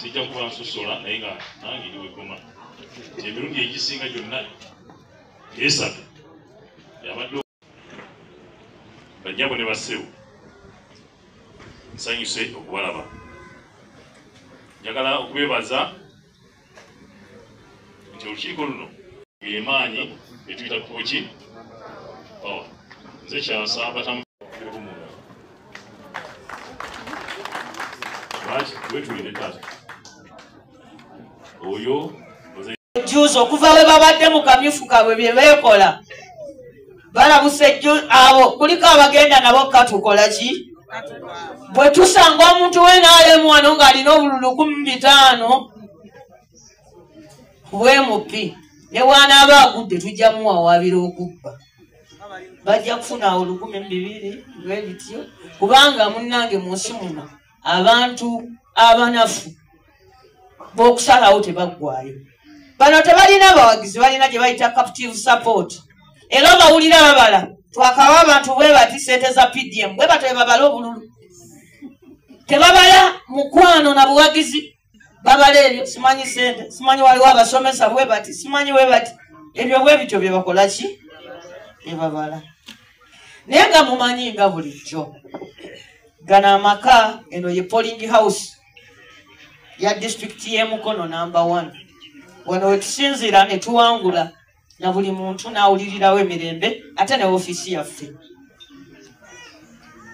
Sijja kuba nsosola naye nga nange ndi wekoma. Nti emirundi egisinga gyonna esatu yabadde bannyabo ne bassebo, nsanyuse okubalaba. Njagala okubeebaza nti olukiiko luno emaanyi etuyita kuki power. Nze kyansamba lwaki wetulire taata oyo Juzi okuva bwe babadde mu kamyufu kaabwe bye beekola balabuse abo kuliko abagenda nabo katukola ki? Bwe tusanga omuntu w'NRM wano ng'alina obululu 15 bw'MP ne bw'anaaba agudde tujja muwawaabira okubba. Bajja kufuna awo 2,000 bwe bityo, kubanga munnange mu nsi muno abantu abanafu b'okusalawo tebaggwaayo. Bano tebalina bawagizi, balina gye bayita captive support. Era obawulira babala twakawa abantu bwe bati ssente za PDM, bwe batyo babala obululu. Tebabala mukwano na buwagizi, babala ebyo simanyi ssente, simanyi waliwo abasomesa bwe bati, simanyi bwe bati, ebyo bwe bityo bye bakola ki? Bye babala. Naye nga mumanyi nga bulijjo gano amaka, eno ye polling house ya disitulikiti y'e Mukono namba 1. Wano we tusinziira ne tuwangula na buli muntu n'awulirirawo emirembe ate ne ofiisi yaffe.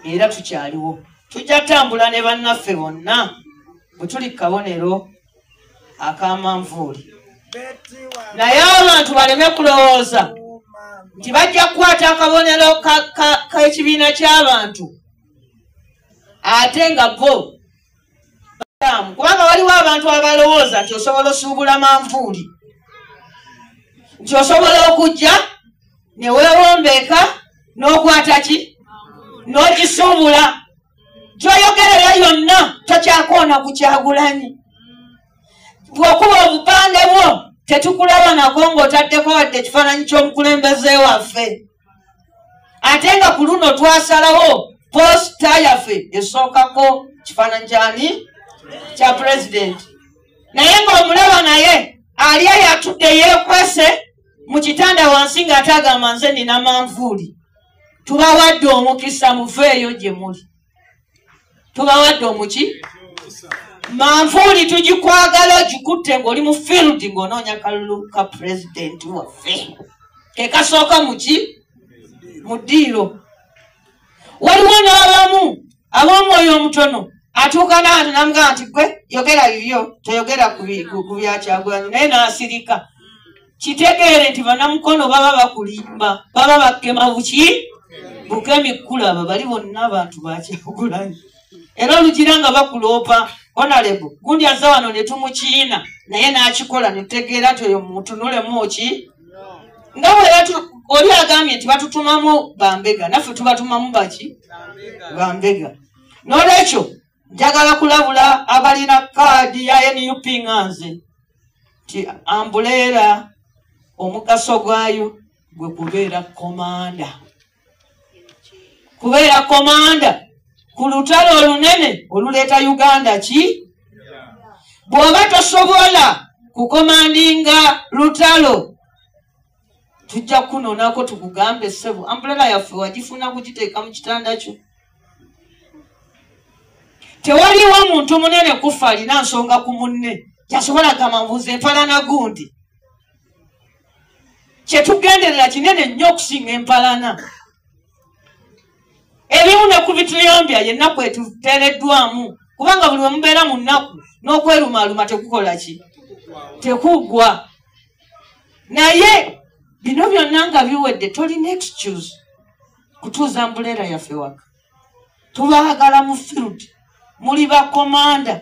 Era tukyaliwo. Tujja tambula ne bannaffe bonna bwe tuli ku kabonero ak'amanvuuli. Naye abantu baleme kulowooza nti bajja kukwata akabonero k'ekibiina ky'abantu ate nga bo kubanga waliwo abantu abalowooza nti osobola osuubula manvuuli, nti osobola okujja ne weewombeeka n'okwata ki n'ogisuubula, gy'oyogerera yonna tokyakoona ku Kyagulanyi. Bw'okuba obupande bwo tetukulaba nako ng'otaddeko wadde ekifaananyi ky'omukulembeze waffe, ate nga ku luno twasalawo posita yaffe esookako kifaananyi kyani kya pulezidenti. Naye ng'omulaba naye ali eyatudde yeekwese mu kitanda wansi ng'ate agamba nze nina manvuuli. Tubawadde omukisa muveeyo gye muli, tubawadde omuki manvuuli tugikwagala ogikutte ng'oli mu field ng'onoonya kalulu ka pulezidenti waffe ke kasooka muki mu ddiiro. Waliwo n'abamu ab'omwoyo omutono atuuka n'abantu n'amugamba nti gwe yogera bibyo toyogera ku bya Kyagulanyi, naye n'asirika. Kitegeere nti bannamukono baba bakulimba, baba bakema buki bukemi kulaba bali bonna abantu ba Kyagulanyi. Era olugira nga bakuloopa honorable gundi azza wano ne tumukiina naye n'akikola ne tutegeera nti oyo mutunulemu ki nga bwe oli agambye nti batutumamu bambega, naffe tubatumamu baki bambega. N'olwekyo njagala kulabula abalina kaadi ya NUP nga nze nti ambuleera omugaso gwayo gwe kubeera komanda, kubeera komanda ku lutalo olunene oluleeta Uganda ki. Bw'oba tosobola kukomandinga lutalo tujja kunonako tukugambe ssebo ambuleera yaffe wagifuna kugiteeka mu kitanda kyo. Tewaliwo muntu munene kufa alina nsonga ku munne kyasobola gamba mbuuza empalana gundi. Kye tugenderera kinene nnyo okusinga empalana. Ebimu ne ku bituyombya yennaku etuteereddwamu, kubanga buli we mubeera mu nnaku n'okwerumaaluma tekukola ki? Tekuggwa. Naye bino byonna nga biwedde tolina excuse kutuuza ambuleera yaffe waka. Tubaagala mu field, muli bakomanda.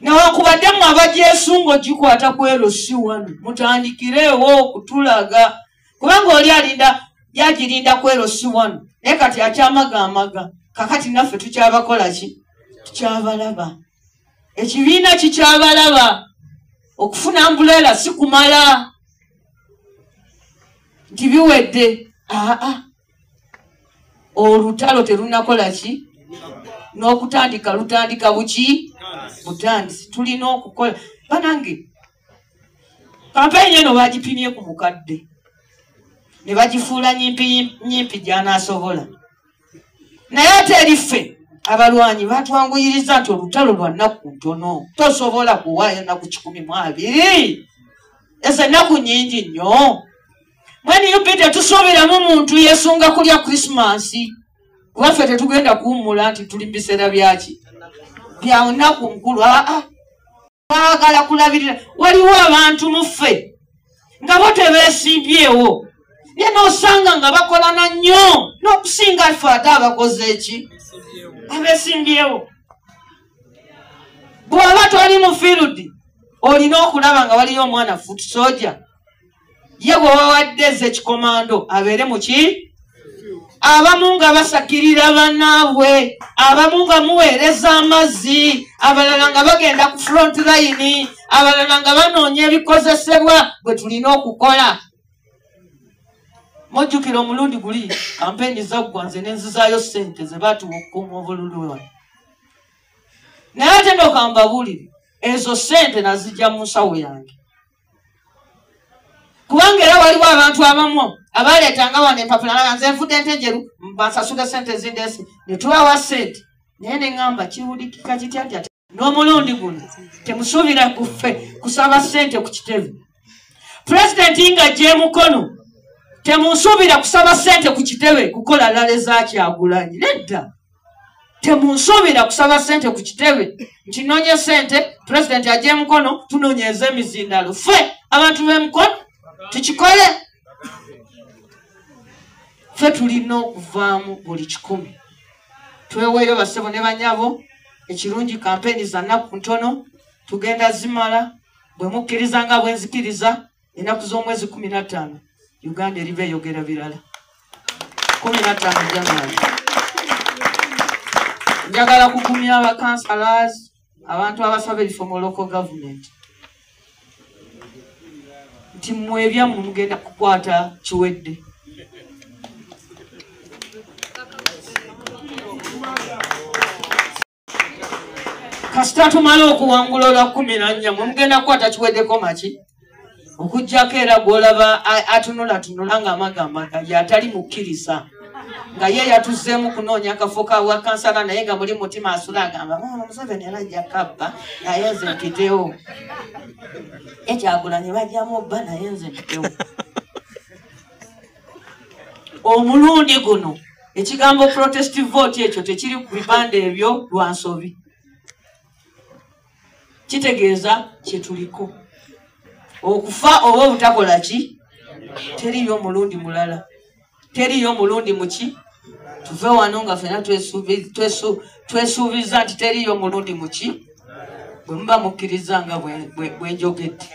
Newankubadde mmwe abagyesunga ogikwata ku LC wano, mutandikireewo okutulaga, kubanga oli alinda yagirinda ku LC wano naye kati akyamagaamaga. Kakati naffe tukyabakola ki? Tukyabalaba. Ekibiina kikyabalaba. Okufuna ambuleera si kumala nti biwedde. Aa, olutalo terunakola ki? N'okutandika lutandika buki? Butandisi. Tulina okukola. Banange, kampeyini eno bagipimye ku mukadde ne bagifuula nyimpi nyimpi gy'anaasobola. Naye ate eri ffe abalwanyi batwanguyiriza nti olutalo lwa nnaku ntono, tosobola kuwaayo nnaku 120, ezo ennaku nnyingi nnyo. Mwene UP tetusuubiramu muntu yeesunga kulya Krisimansi, kuba ffe tetugenda kuwummula nti tuli mu biseera byaki bya nnaku nkulu. Aa, baagala kulabirira. Waliwo abantu mu ffe nga bo tebeesimbyewo, naye n'osanga nga bakolana nnyo n'okusinga ffe ate abakoze eki abeesimbyewo. Bw'oba toli mu field, olina okulaba nga waliyo omwana foot soldier, ye gwe wawadde ekikomando abeere muki. Abamu nga basakirira bannaabwe, abamu nga muweereza amazzi, abalala nga bagenda ku front line, abalala nga banoonya ebikozesebwa. Bwe tulina okukola. Mujjukira omulundi guli kampeyini zaggwa, nze ne nzizaayo ssente ze baatuwa okukuuma obululu wano. Naye ate ndokambabuulire, ezo ssente nazijja mu nsawo yange, kubanga era waliwo abantu abamu abaleetanga wano empapula, nze nfudde ente njeru, bansasule ssente zindeese, ne tubawa ssente. Naye ne ŋŋamba kiwulikika kitya nti ate n'omulundi guno temusuubira kuffe kusaba ssente ku kitebe. Pulezidenti nga gyemukono, temunsuubira kusaba ssente ku kitebe kukola rally za Kyagulanyi. Nedda, temunsuubira kusaba ssente ku kitebe nti noonye ssente, pulezidenti ajja emukono, tunoonyeeza emizindalo. Ffe abantu b'emukono tukikole. Ffe tulina okuvaamu buli 100, tweweeyo. Basebo ne banyabo, ekirungi kampeyini za nnaku ntono, tugenda zimala bwe mukkiriza nga bwe nzikiriza. Ennaku z'omwezi 15 Uganda eriba eyogera birala. 15 January. Njagala kugumya abacouncillors, abantu abasaba ebifo mu local government, nti mmwe ebyammwe mugenda kukwata kiwedde. Kasita tumala okuwangula olwa 14, mwe mugenda kukwata kiweddeko maki, okuggyako era gw'olaba atunulatunula ng'amagamaga yatali mukkiriza, nga ye yatuzzeemu kunoonya akafo ka wa kansala, naye nga muli mutima asula agamba, "Maama Museveni era ajja kabba, naye nze mpitewo. Ekyagulanyi bajjamu bba, naye nze mpitewo." Omulundi guno ekigambo protest vote ekyo tekiri ku bipande ebyo lwa nsobi, kitegeeza kyetuliko okufa oba obutakola ki. Teriyo mulundi mulala, teriyo mulundi muki. Tuve wano nga fena twesuubiza nti teriyo mulundi muki, bwe muba mukkiriza nga bwe njogedde.